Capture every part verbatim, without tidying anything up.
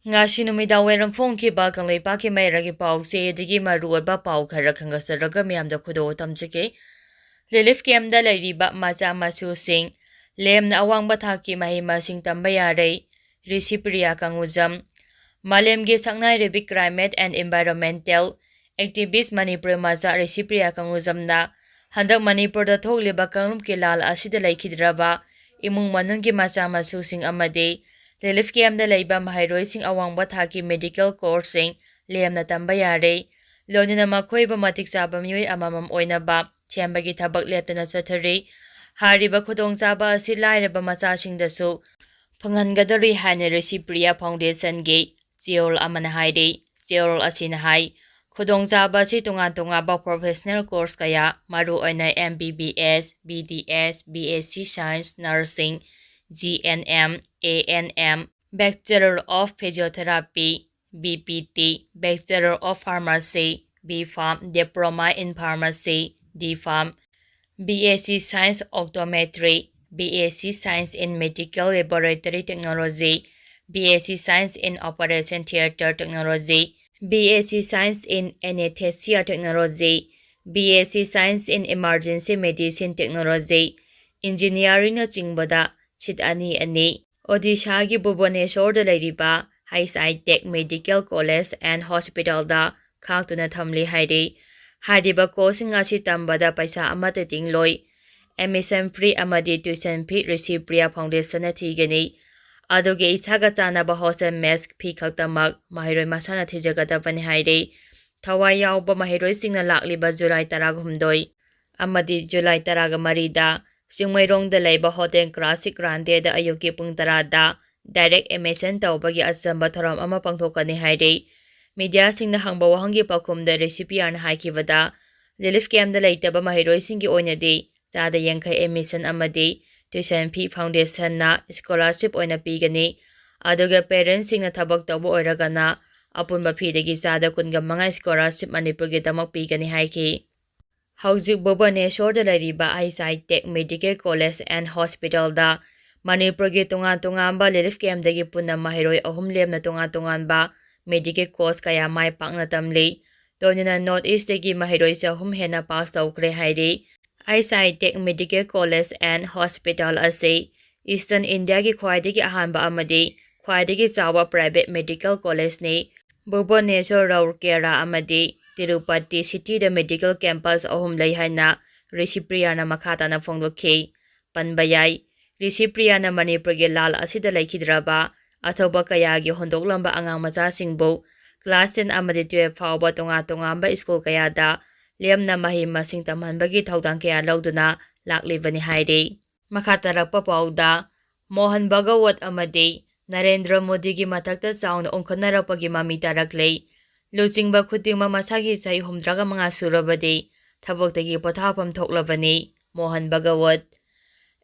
ꯉꯁꯤ ꯅꯨꯃꯤꯗꯥꯡ ꯋꯥꯏꯔꯝ ꯐꯣꯡꯈꯤꯕ ꯀꯪꯂꯩꯄꯥꯛꯀꯤ ꯃꯩꯔꯥꯒꯤ ꯄꯥꯎꯆꯦꯗꯒꯤ ꯃꯔꯨꯑꯣꯏꯕ ꯄꯥꯎ ꯈꯔ ꯈꯪꯒꯠꯆꯔꯒ ꯃꯤꯌꯥꯝꯗ ꯈꯨꯗꯣꯜ ꯇꯝꯖꯒꯦ꯫ ꯔꯤꯂꯤꯐ ꯀꯦꯝꯞꯇ ꯂꯩꯔꯤꯕ ꯃꯆꯥ ꯃꯁꯨꯁꯤꯡ ꯂꯦꯝꯅ ꯑꯋꯥꯡꯕ ꯊꯥꯛꯀꯤ ꯃꯍꯩ ꯃꯁꯤꯡ ꯇꯝꯕ ꯌꯥꯔꯦ, ꯔꯤꯁꯤꯄ꯭ꯔꯤꯌꯥ ꯀꯪꯒꯨꯖꯝ꯫ ꯃꯥꯂꯦꯝꯒꯤ ꯁꯛꯅꯥꯏꯔꯕꯤ climate and environmental activist Manipur ꯃꯆꯥ ꯔꯤꯁꯤꯄ꯭ꯔꯤꯌꯥ ꯀꯪꯒꯨꯖꯝꯅ ꯍꯟꯗꯛ ꯃꯅꯤꯄꯨꯔꯗ ꯊꯣꯛꯂꯤꯕ ꯀꯥꯡꯂꯨꯞꯀꯤ ꯂꯥꯜ ꯑꯁꯤꯗ ꯂꯩꯈꯤꯗ꯭ꯔꯕ ꯏꯃꯨꯡ ꯃꯅꯨꯡꯒꯤ ꯃꯆꯥ ꯃꯁꯨꯁꯤꯡ ꯑꯃꯗꯤ ꯔꯤꯂꯤꯐ ꯀꯦꯝꯞꯇ ꯂꯩꯕ ꯃꯍꯩꯔꯣꯏꯁꯤꯡ ꯑꯋꯥꯡꯕ ꯊꯥꯛꯀꯤ ꯃꯦꯗꯤꯀꯦꯜ ꯀꯣꯔꯁꯁꯤꯡ ꯂꯦꯝꯅ ꯇꯝꯕ ꯌꯥꯔꯦ꯫ ꯂꯣꯏꯅꯅ ꯃꯈꯣꯏꯕꯨ ꯃꯇꯤꯛ ꯆꯥꯕ ꯃꯤꯑꯣꯏ ꯑꯃꯃꯝ ꯑꯣꯏꯅꯕ ꯁꯦꯝꯕꯒꯤ ꯊꯕꯛ ꯂꯦꯞꯇꯅ ꯆꯠꯊꯔꯤ꯫ ꯍꯥꯏꯔꯤꯕ ꯈꯨꯗꯣꯡꯆꯥꯕ ꯑꯁꯤ ꯂꯥꯏꯔꯕ ꯃꯆꯥꯁꯤꯡꯗꯁꯨ ꯐꯪꯍꯟꯒꯗꯧꯔꯤ ꯍꯥꯏꯅ ꯔꯤꯁꯤꯄ꯭ꯔꯤꯌꯥ ꯐꯥꯎꯟꯗꯦꯁꯟꯒꯤ ꯆꯦꯌꯣꯜ ꯑꯃꯅ ꯍꯥꯏꯔꯤ꯫ ꯆꯦꯌꯣꯜ ꯑꯁꯤꯅ ꯍꯥꯏ, ꯈꯨꯗꯣꯡꯆꯥꯕ ꯑꯁꯤ ꯇꯣꯉꯥꯟ ꯇꯣꯉꯥꯟꯕ ꯄ꯭ꯔꯣꯐꯦꯁꯅꯦꯜ ꯀꯣꯔꯁ ꯀꯌꯥ, ꯃꯔꯨꯑꯣꯏꯅ M B B S, B D S, B S C Science, Nursing, G N M, A N M, Bachelor of Physiotherapy, B P T, Bachelor of Pharmacy, B Pharm, Diploma in Pharmacy, D Pharm, B S C Science Optometry, B S C Science in Medical Laboratory Technology, B S C Science in Operation Theatre Technology, B S C Science in Anesthesia Technology, B S C Science in Emergency Medicine Technology, Engineeringꯅꯆꯤꯡꯕꯗ ꯁꯤꯠ ꯑꯅꯤ ꯑꯅꯤ, ꯑꯣꯗꯤꯁꯥꯒꯤ ꯚꯨꯕꯅꯦꯁꯣꯔꯗ ꯂꯩꯔꯤꯕ H I Tech Medical College and Hospitalꯗ ꯈꯥꯛꯇꯨꯅ ꯊꯝꯂꯤ ꯍꯥꯏꯔꯤ꯫ ꯍꯥꯏꯔꯤꯕ ꯀꯣꯔꯁꯁꯤꯡ ꯑꯁꯤ ꯇꯝꯕꯗ ꯄꯩꯁꯥ ꯑꯃꯠꯇ ꯇꯤꯡꯂꯣꯏ꯫ Admission free ꯑꯃꯗꯤ tuition fee ꯔꯤꯁꯤꯄ꯭ꯔꯤꯌꯥ ꯐꯥꯎꯟꯗꯦꯁꯟꯅ ꯊꯤꯒꯅꯤ꯫ ꯑꯗꯨꯒ ꯏꯁꯥꯒ ꯆꯥꯟꯅꯕ hostel mess fee ꯈꯛꯇꯃꯛ ꯃꯍꯩꯔꯣꯏ ꯃꯁꯥꯅ ꯊꯤꯖꯒꯗꯕꯅꯤ ꯍꯥꯏꯔꯤ꯫ ꯊꯋꯥꯏ ꯌꯥꯎꯕ ꯃꯍꯩꯔꯣꯏꯁꯤꯡꯅ ꯂꯥꯛꯂꯤꯕ ꯖꯨꯂꯥꯏ ꯇꯔꯥꯍꯨꯝꯗꯣꯏ ꯑꯃꯗꯤ ꯖꯨꯂꯥꯏ ꯇꯔꯥꯃꯔꯤꯗ ꯆꯤꯡꯃꯩꯔꯣꯡꯗ ꯂꯩꯕ ꯍꯣꯇꯦꯜ ꯀ꯭ꯂꯥꯁꯤꯛ ꯔꯥꯟꯗꯦꯗ ꯑꯌꯨꯛꯀꯤ ꯄꯨꯡ ꯇꯔꯥꯗ direct admission ꯇꯧꯕꯒꯤ ꯑꯆꯝꯕ ꯊꯧꯔꯝ ꯑꯃ ꯄꯥꯡꯊꯣꯛꯀꯅꯤ ꯍꯥꯏꯔꯤ꯫ ꯃꯤꯗꯤꯌꯥꯁꯤꯡꯅ ꯍꯪꯕ ꯋꯥꯍꯪꯒꯤ ꯄꯥꯎꯈꯨꯝꯗ ꯔꯤꯁꯤꯄꯤꯌꯥꯔꯅ ꯍꯥꯏꯈꯤꯕꯗ, ꯔꯤꯂꯤꯐ ꯀꯦꯝꯞꯇ ꯂꯩꯇꯕ ꯃꯍꯩꯔꯣꯏꯁꯤꯡꯒꯤ ꯑꯣꯏꯅꯗꯤ ꯆꯥꯗ ꯌꯥꯡꯈꯩ admission ꯑꯃꯗꯤ tuition fee ꯐꯥꯎꯟꯗꯦꯁꯟꯅ scholarship ꯑꯣꯏꯅ ꯄꯤꯒꯅꯤ꯫ ꯑꯗꯨꯒ parentsꯁꯤꯡꯅ ꯊꯕꯛ ꯇꯧꯕ ꯑꯣꯏꯔꯒꯅ ꯑꯄꯨꯟꯕ feeꯗꯒꯤ ꯆꯥꯗ ꯀꯨꯟꯒ ꯃꯉꯥ scholarship ꯃꯅꯤꯄꯨꯔꯒꯤꯗꯃꯛ ꯄꯤꯒꯅꯤ ꯍꯥꯏꯈꯤ꯫ ꯍꯧꯖꯤꯛ ꯚꯨꯕꯅꯦꯁꯣꯔꯗ ꯂꯩꯔꯤꯕ H I Tech Medical College and Hospitalꯗ ꯃꯅꯤꯄꯨꯔꯒꯤ ꯇꯣꯉꯥꯟ ꯇꯣꯉꯥꯟꯕ relief campꯇꯒꯤ ꯄꯨꯟꯅ ꯃꯍꯩꯔꯣꯏ ꯑꯍꯨꯝ ꯂꯦꯝꯅ ꯇꯣꯉꯥꯟ ꯇꯣꯉꯥꯟꯕ medical course ꯀꯌꯥ ꯃꯥꯏ ꯄꯥꯛꯅ ꯇꯝꯂꯤ꯫ ꯂꯣꯏꯅꯅ North Eastꯇꯒꯤ ꯃꯍꯩꯔꯣꯏ ꯆꯍꯨꯝ ꯍꯦꯟꯅ pass ꯇꯧꯈ꯭ꯔꯦ ꯍꯥꯏꯔꯤ꯫ ꯑꯥꯏꯁꯥꯏ ꯇꯦꯛ Medical College and Hospital ꯑꯁꯤ Eastern Indiaꯒꯤ ꯈ꯭ꯋꯥꯏꯗꯒꯤ ꯑꯍꯥꯟꯕ ꯑꯃꯗꯤ ꯈ꯭ꯋꯥꯏꯗꯒꯤ ꯆꯥꯎꯕ private medical collegeꯅꯤ꯫ ꯚꯨꯕꯅꯦꯁ꯭ꯋꯔ, ꯔꯧꯔꯀꯦꯂꯥ ꯑꯃꯗꯤ ꯇꯤꯔꯨꯄꯇꯤ cityꯗ medical campus ꯑꯍꯨꯝ ꯂꯩ ꯍꯥꯏꯅ ꯔꯤꯁꯤꯄ꯭ꯔꯤꯌꯥꯅ ꯃꯈꯥ ꯇꯥꯅ ꯐꯣꯡꯗꯣꯛꯈꯤ꯫ ꯄꯟꯕ ꯌꯥꯏ, ꯔꯤꯁꯤꯄ꯭ꯔꯤꯌꯥꯅ ꯃꯅꯤꯄꯨꯔꯒꯤ ꯂꯥꯜ ꯑꯁꯤꯗ ꯂꯩꯈꯤꯗ꯭ꯔꯕ ꯑꯊꯧꯕ ꯀꯌꯥꯒꯤ ꯍꯨꯟꯗꯣꯛꯂꯝꯕ ꯑꯉꯥꯡ ꯃꯆꯥꯁꯤꯡꯕꯨ class ten ꯑꯃꯗꯤ twelve ꯐꯥꯎꯕ ꯇꯣꯉꯥꯟ ꯇꯣꯉꯥꯟꯕ school ꯀꯌꯥꯗ ꯂꯦꯝꯅ ꯃꯍꯩ ꯃꯁꯤꯡ ꯇꯝꯍꯟꯕꯒꯤ ꯊꯧꯗꯥꯡ ꯀꯌꯥ ꯂꯧꯗꯨꯅ ꯂꯥꯛꯂꯤꯕꯅꯤ ꯍꯥꯏꯔꯤ꯫ ꯃꯈꯥ ꯇꯥꯔꯛꯄ ꯄꯥꯎꯗ, ꯃꯣꯍꯟ ꯚꯒꯋꯠ ꯑꯃꯗꯤ ꯅꯔꯦꯟꯗ꯭ꯔ ꯃꯣꯗꯤꯒꯤ ꯃꯊꯛꯇ ꯆꯥꯎꯅ ꯎꯪꯈꯠꯅꯔꯛꯄꯒꯤ ꯃꯃꯤ ꯇꯥꯔꯛꯂꯦ꯫ ꯂꯨꯆꯤꯡꯕ ꯈꯨꯗꯤꯡꯃꯛ ꯃꯁꯥꯒꯤ ꯆꯍꯤ ꯍꯨꯝꯗ꯭ꯔꯥꯒ ꯃꯉꯥ ꯁꯨꯔꯕꯗꯤ ꯊꯕꯛꯇꯒꯤ ꯄꯣꯊꯥꯐꯝ ꯊꯣꯛꯂꯕꯅꯤ꯫ ꯃꯣꯍꯟ ꯚꯒꯋꯠ꯫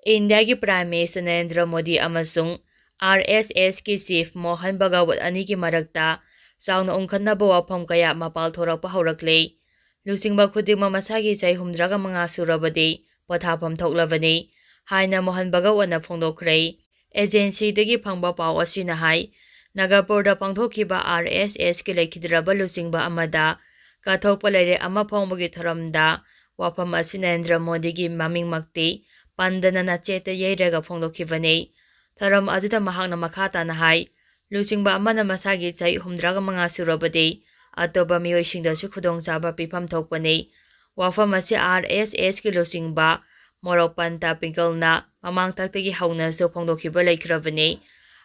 ꯏꯟꯗꯤꯌꯥꯒꯤ Prime Minister ꯅꯔꯦꯟꯗ꯭ꯔ ꯃꯣꯗꯤ ꯑꯃꯁꯨꯡ RSSꯀꯤ chief ꯃꯣꯍꯟ ꯚꯒꯋꯠ ꯑꯅꯤꯒꯤ ꯃꯔꯛꯇ ꯆꯥꯎꯅ ꯎꯪꯈꯠꯅꯕ ꯋꯥꯐꯝ ꯀꯌꯥ ꯃꯄꯥꯜ ꯊꯣꯔꯛꯄ ꯍꯧꯔꯛꯂꯦ꯫ ꯂꯨꯆꯤꯡꯕ ꯈꯨꯗꯤꯡꯃꯛ ꯃꯁꯥꯒꯤ ꯆꯍꯤ ꯍꯨꯝꯗ꯭ꯔꯥꯒ ꯃꯉꯥ ꯁꯨꯔꯕꯗꯤ ꯄꯣꯊꯥꯐꯝ ꯊꯣꯛꯂꯕꯅꯤ ꯍꯥꯏꯅ ꯃꯣꯍꯟ ꯚꯒꯋꯠꯅ ꯐꯣꯡꯗꯣꯛꯈ꯭ꯔꯦ꯫ Agencyꯗꯒꯤ ꯐꯪꯕ ꯄꯥꯎ ꯑꯁꯤꯅ ꯍꯥꯏ, ꯅꯥꯒꯥꯄꯨꯔꯗ ꯄꯥꯡꯊꯣꯛꯈꯤꯕ RSSꯀꯤ ꯂꯩꯈꯤꯗ꯭ꯔꯕ ꯂꯨꯆꯤꯡꯕ ꯑꯃꯗ ꯀꯠꯊꯣꯛꯄ ꯂꯩꯔꯦ ꯑꯃ ꯐꯣꯡꯕꯒꯤ ꯊꯧꯔꯝꯗ ꯋꯥꯐꯝ ꯑꯁꯤ ꯅꯔꯦꯟꯗ꯭ꯔ ꯃꯣꯗꯤꯒꯤ ꯃꯃꯤꯡꯃꯛꯇꯤ ꯄꯟꯗꯅ ꯅꯆꯦꯠꯇ ꯌꯩꯔꯒ ꯐꯣꯡꯗꯣꯛꯈꯤꯕꯅꯤ꯫ ꯊꯧꯔꯝ ꯑꯗꯨꯗ ꯃꯍꯥꯛꯅ ꯃꯈꯥ ꯇꯥꯅ ꯍꯥꯏ, ꯂꯨꯆꯤꯡꯕ ꯑꯃꯅ ꯃꯁꯥꯒꯤ ꯆꯍꯤ ꯍꯨꯝꯗ꯭ꯔꯥꯒ ꯃꯉꯥ ꯁꯨꯔꯕꯗꯤ ꯑꯇꯣꯞꯄ ꯃꯤꯑꯣꯏꯁꯤꯡꯗꯁꯨ ꯈꯨꯗꯣꯡꯆꯥꯕ ꯄꯤꯐꯝ ꯊꯣꯛꯄꯅꯤ꯫ ꯋꯥꯐꯝ ꯑꯁꯤ RSSꯀꯤ ꯂꯨꯆꯤꯡꯕ ꯃꯣꯔꯣꯛ ꯄꯟꯇ ꯄꯤꯡꯀꯜꯅ ꯃꯃꯥꯡꯊꯛꯇꯒꯤ ꯍꯧꯅꯁꯨ ꯐꯣꯡꯗꯣꯛꯈꯤꯕ ꯂꯩꯈ꯭ꯔꯕꯅꯤ꯫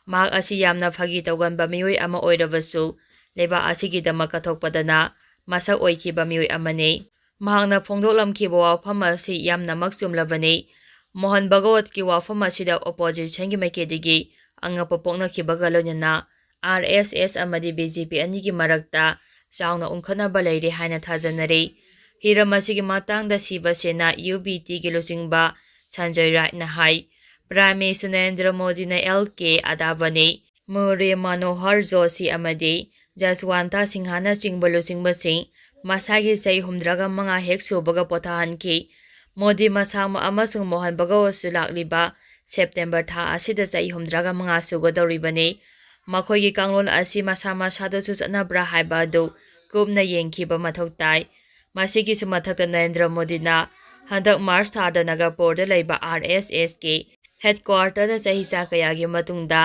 ꯃꯍꯥꯛ ꯑꯁꯤ ꯌꯥꯝꯅ ꯐꯥꯒꯤ ꯇꯧꯒꯟꯕ ꯃꯤꯑꯣꯏ ꯑꯃ ꯑꯣꯏꯔꯕꯁꯨ ꯂꯩꯕꯥꯛ ꯑꯁꯤꯒꯤꯗꯃꯛ ꯀꯠꯊꯣꯛꯄꯗꯅ ꯃꯁꯛ ꯑꯣꯏꯈꯤꯕ ꯃꯤꯑꯣꯏ ꯑꯃꯅꯤ꯫ ꯃꯍꯥꯛꯅ ꯐꯣꯡꯗꯣꯛꯂꯝꯈꯤꯕ ꯋꯥꯐꯝ ꯑꯁꯤ ꯌꯥꯝꯅꯃꯛ ꯆꯨꯝꯂꯕꯅꯤ꯫ ꯃꯣꯍꯟ ꯚꯒꯋꯠꯀꯤ ꯋꯥꯐꯝ ꯑꯁꯤꯗ oppositionꯒꯤ ꯃꯥꯏꯀꯩꯗꯒꯤ ꯑꯉꯛꯄ ꯄꯣꯛꯅꯈꯤꯕꯒ ꯂꯣꯏꯅꯅ RSS ꯑꯃꯗꯤ BJP ꯑꯅꯤꯒꯤ ꯃꯔꯛꯇ ꯆꯥꯎꯅ ꯎꯪꯈꯠꯅꯕ ꯂꯩꯔꯦ ꯍꯥꯏꯅ ꯊꯥꯖꯅꯔꯤ꯫ ꯍꯤꯔꯝ ꯑꯁꯤꯒꯤ ꯃꯇꯥꯡꯗ ꯁꯤꯕ ꯁꯦꯅꯥ UBTꯒꯤ ꯂꯨꯆꯤꯡꯕ ꯁꯟꯖꯣꯏ ꯔꯥꯏꯠꯅ ꯍꯥꯏ, Prime Minister ꯅꯔꯦꯟꯗ꯭ꯔ ꯃꯣꯗꯤꯅ L K ꯑꯗꯥꯕꯥꯅꯤ, ꯃꯨꯔꯂꯤ ꯃꯅꯣꯍꯔ ꯖꯣꯁꯤ ꯑꯃꯗꯤ ꯖꯁꯋꯟꯇ ꯁꯤꯡꯍꯅꯆꯤꯡꯕ ꯂꯨꯆꯤꯡꯕꯁꯤꯡ ꯃꯁꯥꯒꯤ ꯆꯍꯤ ꯍꯨꯝꯗ꯭ꯔꯥꯒ ꯃꯉꯥ ꯍꯦꯛ ꯁꯨꯕꯒ ꯄꯣꯊꯥꯍꯟꯈꯤ꯫ ꯃꯣꯗꯤ ꯃꯁꯥꯃꯛ ꯑꯃꯁꯨꯡ ꯃꯣꯍꯟ ꯚꯒꯋꯠꯁꯨ ꯂꯥꯛꯂꯤꯕ ꯁꯦꯞꯇꯦꯝꯕꯔ ꯊꯥ ꯑꯁꯤꯗ ꯆꯍꯤ ꯍꯨꯝꯗ꯭ꯔꯥꯒ ꯃꯉꯥ ꯁꯨꯒꯗꯧꯔꯤꯕꯅꯤ꯫ ꯃꯈꯣꯏꯒꯤ ꯀꯥꯡꯂꯣꯟ ꯑꯁꯤ ꯃꯁꯥ ꯃꯁꯥꯗꯁꯨ ꯆꯠꯅꯕ꯭ꯔꯥ ꯍꯥꯏꯕ ꯑꯗꯨ ꯀꯨꯞꯅ ꯌꯦꯡꯈꯤꯕ ꯃꯊꯧ ꯇꯥꯏ꯫ ꯃꯁꯤꯒꯤꯁꯨ ꯃꯊꯛꯇ ꯅꯔꯦꯟꯗ꯭ꯔ ꯃꯣꯗꯤꯅ ꯍꯟꯗꯛ ꯃꯥꯔꯆ ꯊꯥꯗ ꯅꯥꯒꯥꯄꯨꯔꯗ ꯂꯩꯕ ꯑꯥꯔ ꯑꯦꯁ ꯑꯦꯁꯀꯤ ꯍꯦꯗꯀ꯭ꯋꯥꯔꯇꯔꯗ ꯆꯍꯤ ꯆꯥ ꯀꯌꯥꯒꯤ ꯃꯇꯨꯡꯗ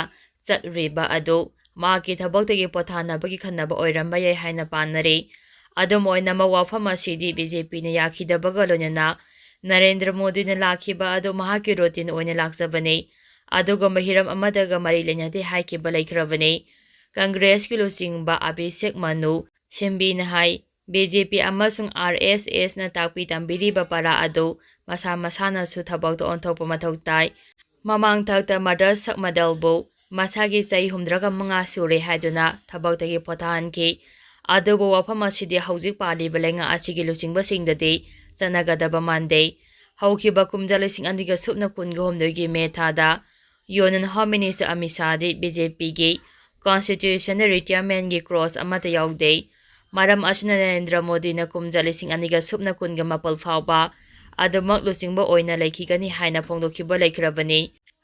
ꯆꯠꯂꯨꯔꯤꯕ ꯑꯗꯨ ꯃꯍꯥꯛꯀꯤ ꯊꯕꯛꯇꯒꯤ ꯄꯣꯊꯥꯅꯕꯒꯤ ꯈꯟꯅꯕ ꯑꯣꯏꯔꯝꯕ ꯌꯥꯏ ꯍꯥꯏꯅ ꯄꯥꯅꯔꯤ꯫ ꯑꯗꯨꯝ ꯑꯣꯏꯅꯃꯛ, ꯋꯥꯐꯝ ꯑꯁꯤꯗꯤ ꯕꯤ ꯖꯦ ꯄꯤꯅ ꯌꯥꯈꯤꯗꯕꯒ ꯂꯣꯏꯅꯅ ꯅꯔꯦꯟꯗ꯭ꯔ ꯃꯣꯗꯤꯅ ꯂꯥꯛꯈꯤꯕ ꯑꯗꯨ ꯃꯍꯥꯛꯀꯤ ꯔꯨꯇꯤꯟ ꯑꯣꯏꯅ ꯂꯥꯛꯆꯕꯅꯤ꯫ ꯑꯗꯨꯒꯨꯝꯕ ꯍꯤꯔꯝ ꯑꯃꯠꯇꯒ ꯃꯔꯤ ꯂꯩꯅꯗꯦ ꯍꯥꯏꯈꯤꯕ ꯂꯩꯈ꯭ꯔꯕꯅꯤ꯫ ꯀꯪꯒ꯭ꯔꯦꯁꯀꯤ ꯂꯨꯆꯤꯡꯕ ꯑꯚꯤꯁꯦꯛ ꯃꯅꯨ ꯁꯤꯝꯕꯤꯅ ꯍꯥꯏ, ꯕꯤ ꯖꯦ ꯄꯤ ꯑꯃꯁꯨꯡ ꯑꯥꯔ ꯑꯦꯁ ꯑꯦꯁꯅ ꯇꯥꯛꯄꯤ ꯇꯝꯕꯤꯔꯤꯕ ꯄꯔꯥ ꯑꯗꯨ ꯃꯁꯥ ꯃꯁꯥꯅꯁꯨ ꯊꯕꯛꯇ ꯑꯣꯟꯊꯣꯛꯄ ꯃꯊꯧ ꯇꯥꯏ꯫ ꯃꯃꯥꯡ ꯊꯥꯛꯇ ꯃꯗꯔ ꯁꯛꯃꯗꯜꯕꯨ ꯃꯁꯥꯒꯤ ꯆꯍꯤ ꯍꯨꯝꯗ꯭ꯔꯥꯒ ꯃꯉꯥ ꯁꯨꯔꯦ ꯍꯥꯏꯗꯨꯅ ꯊꯕꯛꯇꯒꯤ ꯄꯣꯊꯥꯍꯟꯈꯤ꯫ ꯑꯗꯨꯕꯨ ꯋꯥꯐꯝ ꯑꯁꯤꯗꯤ ꯍꯧꯖꯤꯛ ꯄꯥꯜꯂꯤꯕ ꯂꯩꯉꯥꯛ ꯑꯁꯤꯒꯤ ꯂꯨꯆꯤꯡꯕꯁꯤꯡꯗꯗꯤ ꯆꯠꯅꯒꯗꯕ ꯃꯥꯟꯗꯦ꯫ ꯍꯧꯈꯤꯕ ꯀꯨꯝꯖꯥ ꯂꯤꯁꯤꯡ ꯑꯅꯤꯒ ꯁꯨꯞꯅ ꯀꯨꯟꯒ ꯍꯨꯝꯗꯣꯏꯒꯤ ꯃꯦ ꯊꯥꯗ ꯌꯨꯅꯤꯌꯟ ꯍꯣꯝ ꯃꯤꯅꯤꯁꯇꯔ ꯑꯃꯤꯠ ꯁꯥꯍꯗꯤ ꯕꯤ ꯖꯦ ꯄꯤꯒꯤ ꯀꯣꯟꯁꯇꯤꯇ꯭ꯌꯨꯁꯟꯗ ꯔꯤꯇꯥꯌꯔꯃꯦꯟꯒꯤ ꯀ꯭ꯂꯣꯖ ꯑꯃꯠꯇ ꯌꯥꯎꯗꯦ꯫ ꯃꯔꯝ ꯑꯁꯤꯅ ꯅꯔꯦꯟꯗ꯭ꯔ ꯃꯣꯗꯤꯅ ꯀꯨꯝꯖꯥ ꯂꯤꯁꯤꯡ ꯑꯅꯤꯒ ꯁꯨꯞꯅ ꯀꯨꯟꯒ ꯃꯥꯄꯜ ꯐꯥꯎꯕ ꯑꯗꯨꯃꯛ ꯂꯨꯆꯤꯡꯕ ꯑꯣꯏꯅ ꯂꯩꯈꯤꯒꯅꯤ ꯍꯥꯏꯅ ꯐꯣꯡꯗꯣꯛꯈꯤꯕ ꯂꯩꯈ꯭ꯔꯕꯅꯤ꯫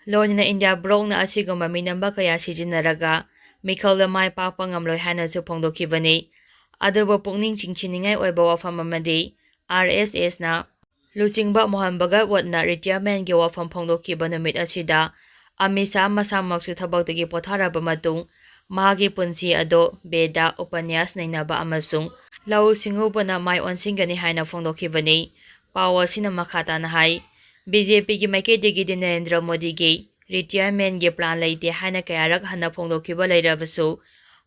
ꯂꯣꯏꯅꯅ ꯏꯟꯗꯤꯌꯥ ꯕ꯭ꯂꯣꯛꯅ ꯑꯁꯤꯒꯨꯝꯕ ꯃꯤꯅꯝꯕ ꯀꯌꯥ ꯁꯤꯖꯤꯟꯅꯔꯒ ꯃꯤꯈꯜꯗ ꯃꯥꯏ ꯄꯥꯛꯄ ꯉꯝꯂꯣꯏ ꯍꯥꯏꯅꯁꯨ ꯐꯣꯡꯗꯣꯛꯈꯤꯕꯅꯤ꯫ ꯑꯗꯨꯕꯨ ꯄꯨꯛꯅꯤꯡ ꯆꯤꯡꯁꯤꯟꯅꯤꯡꯉꯥꯏ ꯑꯣꯏꯕ ꯋꯥꯐꯝ ꯑꯃꯗꯤ, ꯑꯥꯔ ꯑꯦꯁ ꯑꯦꯁꯅ ꯂꯨꯆꯤꯡꯕ ꯃꯣꯍꯟ ꯚꯒꯠꯋꯠꯅ ꯔꯤꯇꯥꯌꯔꯃꯦꯟꯒꯤ ꯋꯥꯐꯝ ꯐꯣꯡꯗꯣꯛꯈꯤꯕ ꯅꯨꯃꯤꯠ ꯑꯁꯤꯗ ꯑꯃꯤꯠ ꯁꯥꯍ ꯃꯁꯥꯃꯛꯁꯨ ꯊꯕꯛꯇꯒꯤ ꯄꯣꯊꯥꯔꯕ ꯃꯇꯨꯡ ꯃꯍꯥꯛꯀꯤ ꯄꯨꯟꯁꯤ ꯑꯗꯣ ꯕꯦꯗ, ꯎꯄꯅ꯭ꯌꯥꯁ ꯅꯩꯅꯕ ꯑꯃꯁꯨꯡ ꯂꯧꯎ ꯁꯤꯡꯎꯕꯅ ꯃꯥꯏ ꯑꯣꯟꯁꯤꯟꯒꯅꯤ ꯍꯥꯏꯅ ꯐꯣꯡꯗꯣꯛꯈꯤꯕꯅꯤ꯫ ꯄꯥꯎ ꯑꯁꯤꯅ ꯃꯈꯥ ꯇꯥꯅ ꯍꯥꯏ, ꯕꯤ ꯖꯦ ꯄꯤꯒꯤ ꯃꯥꯏꯀꯩꯗꯒꯤꯗꯤ ꯅꯔꯦꯟꯗ꯭ꯔ ꯃꯣꯗꯤꯒꯤ ꯔꯤꯇꯥꯌꯔꯃꯦꯟꯒꯤ ꯄ꯭ꯂꯥꯟ ꯂꯩꯇꯦ ꯍꯥꯏꯅ ꯀꯌꯥꯔꯛ ꯍꯟꯅ ꯐꯣꯡꯗꯣꯛꯈꯤꯕ ꯂꯩꯔꯕꯁꯨ,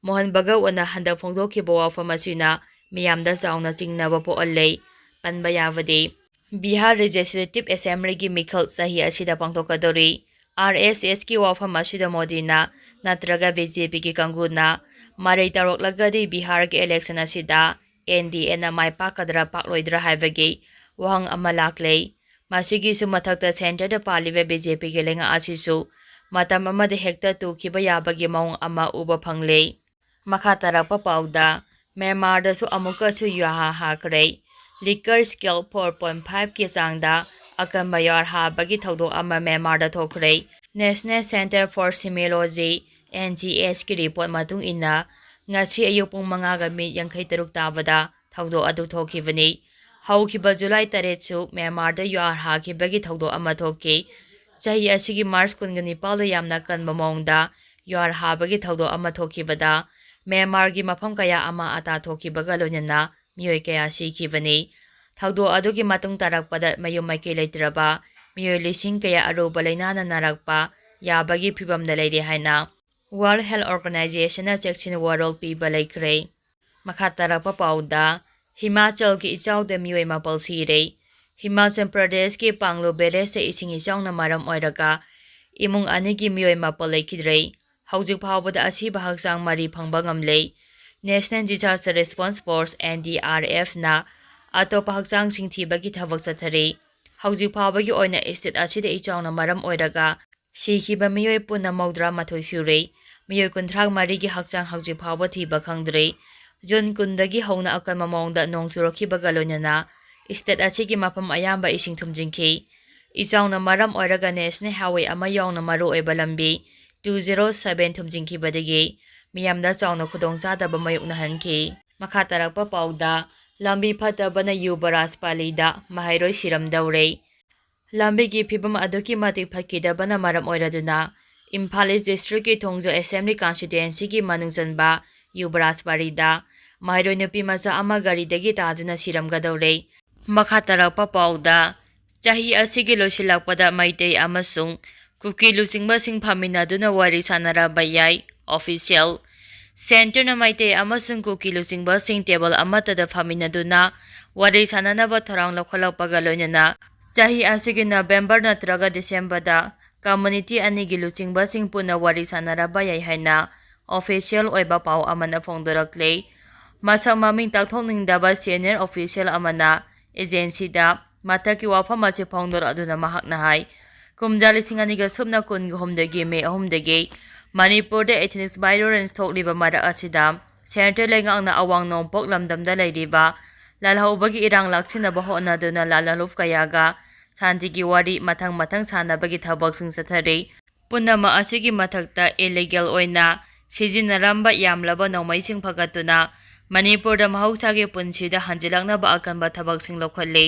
ꯃꯣꯍꯟ ꯚꯒꯠꯋꯠꯅ ꯍꯟꯗꯛ ꯐꯣꯡꯗꯣꯛꯈꯤꯕ ꯋꯥꯐꯝ ꯑꯁꯤꯅ ꯃꯤꯌꯥꯝꯗ ꯆꯥꯎꯅ ꯆꯤꯡꯅꯕ ꯄꯣꯛꯍꯜꯂꯦ꯫ ꯄꯟꯕ ꯌꯥꯕꯗꯤ, ꯕꯤꯍꯥꯔ ꯂꯦꯖꯤꯁꯂꯦꯇꯤꯚ ꯑꯦꯁꯦꯝꯕ꯭ꯂꯤꯒꯤ ꯃꯤꯈꯜ ꯆꯍꯤ ꯑꯁꯤꯗ ꯄꯥꯡꯊꯣꯛꯀꯗꯧꯔꯤ꯫ ꯑꯥꯔ ꯑꯦꯁ ꯑꯦꯁꯀꯤ ꯋꯥꯐꯝ ꯑꯁꯤꯗ ꯃꯣꯗꯤꯅ ꯅꯠꯇ꯭ꯔꯒ ꯕꯤ ꯖꯦ ꯄꯤꯒꯤ ꯀꯥꯡꯕꯨꯅ ꯃꯔꯩ ꯇꯧꯔꯛꯂꯒꯗꯤ ꯕꯤꯍꯥꯔꯒꯤ ꯏꯂꯦꯛꯁꯟ ꯑꯁꯤꯗ ꯑꯦꯟ ꯗꯤ ꯑꯦꯅ ꯃꯥꯏ ꯄꯥꯛꯀꯗ꯭ꯔꯥ ꯄꯥꯛꯂꯣꯏꯗ꯭ꯔꯥ ꯍꯥꯏꯕꯒꯤ ꯋꯥꯍꯪ ꯑꯃ ꯂꯥꯛꯂꯦ꯫ ꯃꯁꯤꯒꯤꯁꯨ ꯃꯊꯛꯇ ꯁꯦꯟꯇꯔꯗ ꯄꯥꯜꯂꯤꯕ ꯕꯤ ꯖꯦ ꯄꯤꯒꯤ ꯂꯩꯉꯥꯛ ꯑꯁꯤꯁꯨ ꯃꯇꯝ ꯑꯃꯗ ꯍꯦꯛꯇ ꯇꯨꯈꯤꯕ ꯌꯥꯕꯒꯤ ꯃꯑꯣꯡ ꯑꯃ ꯎꯕ ꯐꯪꯂꯦ꯫ ꯃꯈꯥ ꯇꯥꯔꯛꯄ ꯄꯥꯎꯗ, ꯃ꯭ꯌꯥꯟꯃꯥꯔꯗꯁꯨ ꯑꯃꯨꯛꯀꯁꯨ ꯌꯨꯍꯥ ꯍꯥꯈ꯭ꯔꯦ꯫ ꯂꯤꯀꯔ ꯁ꯭ꯀꯦꯜ ꯐꯣꯔ ꯄꯣꯏꯟ ꯐꯥꯏꯚꯀꯤ ꯆꯥꯡꯗ ꯑꯀꯟꯕ ꯌꯨꯍꯥꯔ ꯍꯥꯕꯒꯤ ꯊꯧꯗꯣꯛ ꯑꯃ ꯃ꯭ꯌꯥꯟꯃꯥꯔꯗ ꯊꯣꯛꯈ꯭ꯔꯦ꯫ National Centre for Seismology, N C S ꯀꯤ ꯔꯤꯄꯣꯔꯠ ꯃꯇꯨꯡ ꯏꯟꯅ, ꯉꯁꯤ ꯑꯌꯨꯛ ꯄꯨꯡ ꯃꯉꯥꯒ ꯃꯤꯅꯤꯠ ꯌꯥꯡꯈꯩ ꯇꯔꯨꯛ ꯇꯥꯕꯗ ꯊꯧꯗꯣꯛ ꯑꯗꯨ ꯊꯣꯛꯈꯤꯕꯅꯤ꯫ ꯍꯧꯈꯤꯕ ꯖꯨꯂꯥꯏ ꯇꯔꯦꯠꯁꯨ ꯃ꯭ꯌꯥꯟꯃꯥꯔꯗ ꯌꯨꯍꯥꯔ ꯍꯥꯈꯤꯕꯒꯤ ꯊꯧꯗꯣꯛ ꯑꯃ ꯊꯣꯛꯈꯤ꯫ ꯆꯍꯤ ꯑꯁꯤꯒꯤ ꯃꯥꯔꯆ ꯀꯨꯟꯒ ꯅꯤꯄꯥꯜꯗ ꯌꯥꯝꯅ ꯀꯟꯕ ꯃꯑꯣꯡꯗ ꯌꯨꯍꯥꯔ ꯍꯥꯕꯒꯤ ꯊꯧꯗꯣꯛ ꯑꯃ ꯊꯣꯛꯈꯤꯕꯗ, ꯃ꯭ꯌꯥꯟꯃꯥꯔꯒꯤ ꯃꯐꯝ ꯀꯌꯥ ꯑꯃ ꯑꯇꯥ ꯊꯣꯛꯈꯤꯕꯒ ꯂꯣꯏꯅꯅ ꯃꯤꯑꯣꯏ ꯀꯌꯥ ꯁꯤꯈꯤꯕꯅꯤ꯫ ꯊꯧꯗꯣꯛ ꯑꯗꯨꯒꯤ ꯃꯇꯨꯡ ꯇꯥꯔꯛꯄꯗ ꯃꯌꯨꯝ ꯃꯥꯏꯀꯩ ꯂꯩꯇ꯭ꯔꯕ ꯃꯤꯑꯣꯏ ꯂꯤꯁꯤꯡ ꯀꯌꯥ ꯑꯔꯨꯕ ꯂꯥꯏꯅꯥꯅ ꯅꯥꯔꯛꯄ ꯌꯥꯕꯒꯤ ꯐꯤꯚꯝꯗ ꯂꯩꯔꯦ ꯍꯥꯏꯅ World Health Organizationꯅ ꯆꯦꯛꯁꯤꯟ ꯋꯥꯔꯣꯜ ꯄꯤꯕ ꯂꯩꯈ꯭ꯔꯦ꯫ ꯃꯈꯥ ꯇꯥꯔꯛꯄ ꯄꯥꯎꯗ, ꯍꯤꯃꯥꯆꯜꯒꯤ ꯏꯆꯥꯎꯗ ꯃꯤꯑꯣꯏ ꯃꯥꯄꯜ ꯁꯤꯔꯦ꯫ ꯍꯤꯃꯥꯆꯜ ꯄ꯭ꯔꯗꯦꯁꯀꯤ ꯄꯥꯡꯂꯨ ꯕꯦꯔꯦꯖꯇ ꯏꯁꯤꯡ ꯏꯆꯥꯎꯅ ꯃꯔꯝ ꯑꯣꯏꯔꯒ ꯏꯃꯨꯡ ꯑꯅꯤꯒꯤ ꯃꯤꯑꯣꯏ ꯃꯥꯄꯜ ꯂꯩꯈꯤꯗ꯭ꯔꯦ꯫ ꯍꯧꯖꯤꯛ ꯐꯥꯎꯕꯗ ꯑꯁꯤꯕ ꯍꯛꯆꯥꯡ ꯃꯔꯤ ꯐꯪꯕ ꯉꯝꯂꯦ꯫ National Disaster Response Force, N D R Fꯅ ꯑꯇꯣꯞꯄ ꯍꯛꯆꯥꯡꯁꯤꯡ ꯊꯤꯕꯒꯤ ꯊꯕꯛ ꯆꯠꯊꯔꯤ꯫ ꯍꯧꯖꯤꯛ ꯐꯥꯎꯕꯒꯤ ꯑꯣꯏꯅ state ꯑꯁꯤꯗ ꯏꯆꯥꯎꯅ ꯃꯔꯝ ꯑꯣꯏꯔꯒ ꯁꯤꯈꯤꯕ ꯃꯤꯑꯣꯏ ꯄꯨꯟꯅ ꯃꯧꯗ꯭ꯔꯥ ꯃꯥꯊꯣꯏ ꯁꯨꯔꯦ꯫ ꯃꯤꯑꯣꯏ ꯀꯨꯟꯊ꯭ꯔꯥ ꯃꯔꯤꯒꯤ ꯍꯛꯆꯥꯡ ꯍꯧꯖꯤꯛ ꯐꯥꯎꯕ ꯊꯤꯕ ꯈꯪꯗ꯭ꯔꯤ꯫ ꯖꯨꯟ ꯀꯨꯟꯗꯒꯤ ꯍꯧꯅ ꯑꯀꯟꯕ ꯃꯑꯣꯡꯗ ꯅꯣꯡ ꯆꯨꯔꯛꯈꯤꯕꯒ ꯂꯣꯏꯅꯅ state ꯑꯁꯤꯒꯤ ꯃꯐꯝ ꯑꯌꯥꯝꯕ ꯏꯁꯤꯡ ꯊꯨꯝꯖꯤꯟꯈꯤ꯫ ꯏꯆꯥꯎꯅ ꯃꯔꯝ ꯑꯣꯏꯔꯒ National Highway ꯑꯃ ꯌꯥꯎꯅ ꯃꯔꯨꯑꯣꯏꯕ ꯂꯝꯕꯤ two zero seven ꯊꯨꯝꯖꯤꯟꯈꯤꯕꯗꯒꯤ ꯃꯤꯌꯥꯝꯗ ꯆꯥꯎꯅ ꯈꯨꯗꯣꯡꯆꯥꯗꯕ ꯃꯥꯌꯣꯛꯅꯍꯟꯈꯤ꯫ ꯃꯈꯥ ꯇꯥꯔꯛꯄ ꯄꯥꯎꯗ, ꯂꯝꯕꯤ ꯐꯠꯇꯕꯅ ꯌꯨꯕꯔꯥꯖ ꯄꯥꯂꯤꯗ ꯃꯍꯩꯔꯣꯏ ꯁꯤꯔꯝꯗꯧꯔꯦ꯫ ꯂꯝꯕꯤꯒꯤ ꯐꯤꯕꯝ ꯑꯗꯨꯛꯀꯤ ꯃꯇꯤꯛ ꯐꯠꯈꯤꯗꯕꯅ ꯃꯔꯝ ꯑꯣꯏꯔꯗꯨꯅ, ꯏꯝꯐꯥꯜ East Districtꯀꯤ ꯊꯣꯡꯖ Assembly Constituencyꯒꯤ ꯃꯅꯨꯡ ꯆꯟꯕ ꯌꯨꯕꯔꯥꯖ ꯄꯥꯂꯤꯗ ꯃꯍꯩꯔꯣꯏ ꯅꯨꯄꯤ ꯃꯆꯥ ꯑꯃ ꯒꯥꯔꯤꯗꯒꯤ ꯇꯥꯗꯨꯅ ꯁꯤꯔꯝꯒꯗꯧꯔꯦ꯫ ꯃꯈꯥ ꯇꯥꯔꯛꯄ ꯄꯥꯎꯗ, ꯆꯍꯤ ꯑꯁꯤꯒꯤ ꯂꯣꯏꯁꯤꯜꯂꯛꯄꯗ ꯃꯩꯇꯩ ꯑꯃꯁꯨꯡ ꯀꯨꯀꯤ ꯂꯨꯆꯤꯡꯕꯁꯤꯡ ꯐꯝꯃꯤꯟꯅꯗꯨꯅ ꯋꯥꯔꯤ ꯁꯥꯟꯅꯔꯕ ꯌꯥꯏ꯫ Official꯫ Centreꯅ ꯃꯩꯇꯩ ꯑꯃꯁꯨꯡ ꯀꯨꯀꯤ ꯂꯨꯆꯤꯡꯕꯁꯤꯡ table ꯑꯃꯠꯇꯗ ꯐꯝꯃꯤꯟꯅꯗꯨꯅ ꯋꯥꯔꯤ ꯁꯥꯟꯅꯅꯕ ꯊꯧꯔꯥꯡ ꯂꯧꯈꯠꯂꯛꯄꯒ ꯂꯣꯏꯅꯅ, ꯆꯍꯤ ꯑꯁꯤꯒꯤ November ꯅꯠꯇ꯭ꯔꯒ Decemberꯗ community ꯑꯅꯤꯒꯤ ꯂꯨꯆꯤꯡꯕꯁꯤꯡ ꯄꯨꯟꯅ ꯋꯥꯔꯤ ꯁꯥꯟꯅꯔꯕ ꯌꯥꯏ ꯍꯥꯏꯅ official ꯑꯣꯏꯕ ꯄꯥꯎ ꯑꯃꯅ ꯐꯣꯡꯗꯣꯔꯛꯂꯦ꯫ ꯃꯁꯛ ꯃꯃꯤꯡ ꯇꯥꯛꯊꯣꯛꯅꯤꯡꯗꯕ senior official ꯑꯃꯅ agencyꯗ ꯃꯊꯛꯀꯤ ꯋꯥꯐꯝ ꯑꯁꯤ ꯐꯣꯡꯗꯣꯔꯛꯗꯨꯅ ꯃꯍꯥꯛꯅ ꯍꯥꯏ, ꯀꯨꯝꯖꯥ ꯂꯤꯁꯤꯡ ꯑꯅꯤꯒ ꯁꯨꯞꯅ ꯀꯨꯟꯒ ꯍꯨꯝꯗꯣꯏꯒꯤ May ꯑꯍꯨꯝꯗꯒꯤ ꯃꯅꯤꯄꯨꯔꯗ ethnic violence ꯊꯣꯛꯂꯤꯕ ꯃꯔꯛ ꯑꯁꯤꯗ, Centre ꯂꯩꯉꯥꯛꯅ ꯑꯋꯥꯡ ꯅꯣꯡꯄꯣꯛ ꯂꯝꯗꯝꯗ ꯂꯩꯔꯤꯕ ꯂꯥꯜꯍꯧꯕꯒꯤ ꯏꯔꯥꯡ ꯂꯥꯛꯁꯤꯟꯅꯕ ꯍꯣꯠꯅꯗꯨꯅ ꯂꯥꯜꯍꯧꯂꯨꯞ ꯀꯌꯥꯒ ꯁꯥꯟꯇꯤꯒꯤ ꯋꯥꯔꯤ ꯃꯊꯪ ꯃꯊꯪ ꯁꯥꯟꯅꯕꯒꯤ ꯊꯕꯛꯁꯤꯡ ꯆꯠꯊꯔꯤ꯫ ꯄꯨꯝꯅꯃꯛ ꯑꯁꯤꯒꯤ ꯃꯊꯛꯇ ꯏꯂꯤꯒꯦꯜ ꯑꯣꯏꯅ ꯁꯤꯖꯤꯟꯅꯔꯝꯕ ꯌꯥꯝꯂꯕ ꯅꯣꯡꯃꯩꯁꯤꯡ ꯐꯒꯠꯇꯨꯅ ꯃꯅꯤꯄꯨꯔꯗ ꯃꯍꯧꯁꯥꯒꯤ ꯄꯨꯟꯁꯤꯗ ꯍꯟꯖꯤꯜꯂꯛꯅꯕ ꯑꯀꯟꯕ ꯊꯕꯛꯁꯤꯡ ꯂꯧꯈꯠꯂꯤ꯫